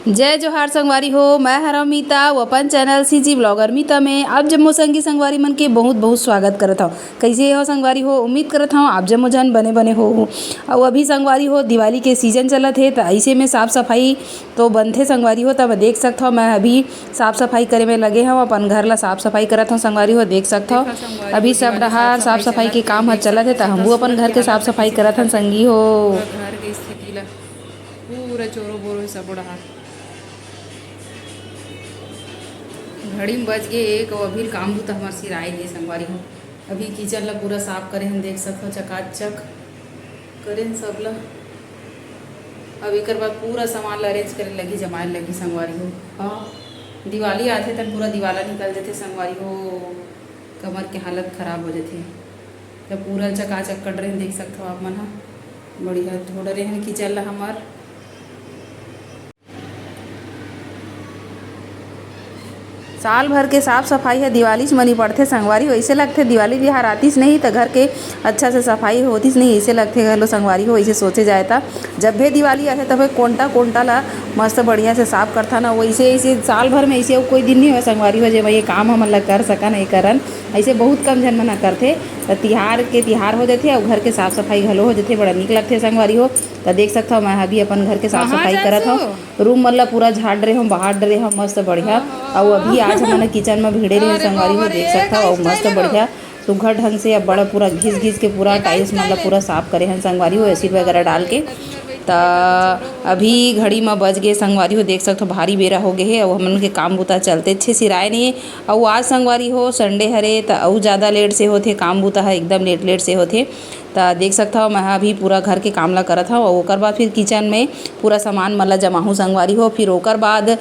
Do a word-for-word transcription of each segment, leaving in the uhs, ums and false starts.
जय जोहार संगवारी हो, मैं हरव मीता, अउ अपन चैनल सीजी ब्लॉगर मीता में आप जम्मो संगी संगवारी मन के बहुत बहुत स्वागत करत हव। कइसे हो संगवारी हो? उम्मीद करत हव आप जम्मो झन बने बने हो। अउ अभी संगवारी हो, दिवाली के सीजन चलत हे, त अइसे में साफ सफाई तो बनथे संगवारी हो। त मैं देख सकत हव, मैं अभी साफ सफाई करे में लगे हव, अपन घर ला साफ सफाई करत हव संगवारी हो। देख सकत हव, अभी सब डहार साफ सफाई के काम ह चलत हे, त हमहू अपन घर के साफ सफाई करत हन संगी हो। पूरा घर के स्थिति ला पूरा चोरो बोरो हे सबो डहार। घड़ी में बज गे एक, अउ अभी काम बुता हमर सिराए नइ हे संगवारी हो। अभी किचन ला पूरा साफ करे हन, देख सकत हव चकाचक करे हन सब ला। अब एकर बाद पूरा सामान ला अरेंज करे लगही, जमाए लगही संगवारी हो। हाँ, दिवाली आथे त पूरा दिवाला निकल जथे संगवारी हो। कमर के हालत खराब हो जथे। त पूरा चकाचक कर डरे हन, देख सकत हव आप मन ह। बढ़िया धो डरे हन किचन ला हमर। साल भर के साफ सफाई ह दिवालीच म निपटथे संगवारी हो। अइसे लगथे दिवाली तिहार आतिस नहीं त घर के अच्छा से सफाई होतिस नहीं, अइसे लगथे घलो संगवारी हो। अइसे सोचे जाए त जब भी दिवाली आथे तभे कोंटा कोंटा ला मस्त बढ़िया से साफ करथन। अउ अइसे, अइसे साल भर में अइसे अउ कोई दिन नहीं होय संगवारी हो, जेमा ये काम हमन ला कर सकन, ये करन। अइसे बहुत कम झन मन ह करथे। त तिहार के तिहार हो जथे अउ घर के साफ सफाई घलो हो जथे, बड़ा नीक लगथे संगवारी हो। त देख सकत हव, मैं अभी अपन घर के साफ सफाई करत हव। रूम मन ला पूरा झाड़ डरे हव, बहार डरे हव, मस्त बढ़िया। अउ अभी आज हमन किचन म भिड़े रहे संगवारी हो, देख सकत हव, अउ मस्त बढ़िया सुघर ढंग से अब बड़ा पूरा घिस घिस के पूरा टाइल्स मन ला पूरा साफ करे हन संगवारी हो, एसिड वगैरह डाल के। त अभी घड़ी म बज गे संगवारी हो, देख सकत हव, भारी बेरा हो गे हे, अउ हमन के काम बुता चलते छे सिराए नहीं। अउ आज संगवारी हो, संडे हरे, त अउ ज़्यादा लेट से होथे काम बुता ह, एकदम लेट लेट से होथे। त देख सकत हव, मैं ह अभी पूरा घर के काम ला करत हव, अउ ओकर बाद फिर किचन में पूरा सामान मन ला जमाहूँ संगवारी हो। फिर ओकर बाद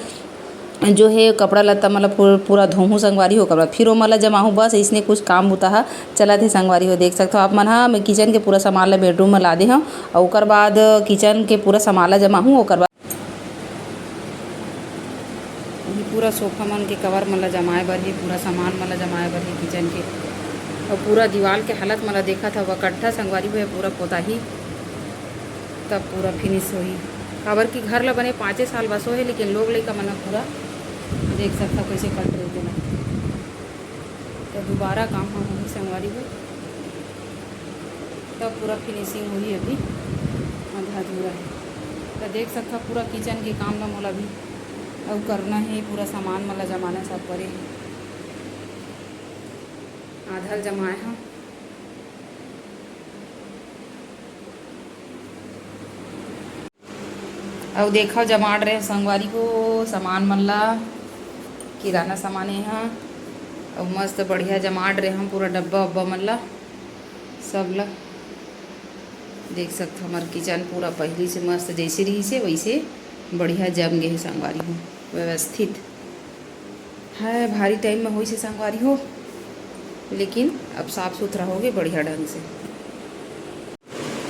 जो हे कपड़ा लत्ता मन ला पू-, पूरा धोहूँ संगवारी हो, ओकर बाद फिर ओमन ला जमाहूँ। बस अइसने कुछ काम बुता ह चलत हे संगवारी हो। देख सकत हव आप मन ह, मैं किचन के पूरा सामान ला बेडरूम म ला दे हव, अउ ओकर बाद किचन के पूरा सामान ला जमाहूँ। ओकर बाद ये पूरा सोफा मन के कवर मन ला जमाए बर हे, पूरा सामान मन ला जमाए बर हे किचन के। अउ पूरा दीवाल के हालत मन ला देखत हव, कट्ठा संगवारी हो, पूरा पोताही तब पूरा फिनिश होही। काबर कि घर ला बने पाँचे साल बस होहे, लेकिन लोग लइका मन ह पूरा देख सकत हव कइसे कट रहे तेला। त दोबारा काम ह होही संगवारी हो, तब पूरा फिनिशिंग होही। अभी आधा अधूरा हे। त देख सकत हव पूरा किचन के काम ला मोला अभी अउ करना हे, पूरा सामान मन ला जमाना सब परे हे। आधा ल जमाए हव। अउ देखव, जमा डरे हव संगवारी हो सामान मन ला, किराना सामान ए ह। अउ मस्त बढ़िया जमा डरे हव पूरा डब्बा उब्बा मन ला, सब ला। देख सकत हव, हमर किचन पूरा पहिली से मस्त जइसे रिहिस हे, वइसे बढ़िया जम गे हे संगवारी हो, व्यवस्थित। हाय, भारी टाइम में होइस हे संगवारी हो, लेकिन अब साफ सुथरा हो गे बढ़िया ढंग से।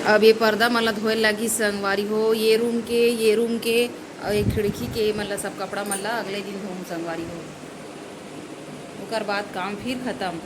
अब ये पर्दा मन ला धोए लागिस संगवारी हो, ये रूम के, ये रूम के, अउ ये खिड़की के, ये मन ला, सब कपड़ा मन ला अगले दिन धोहूँ संगवारी हो। ओकर बाद काम फिर खतम।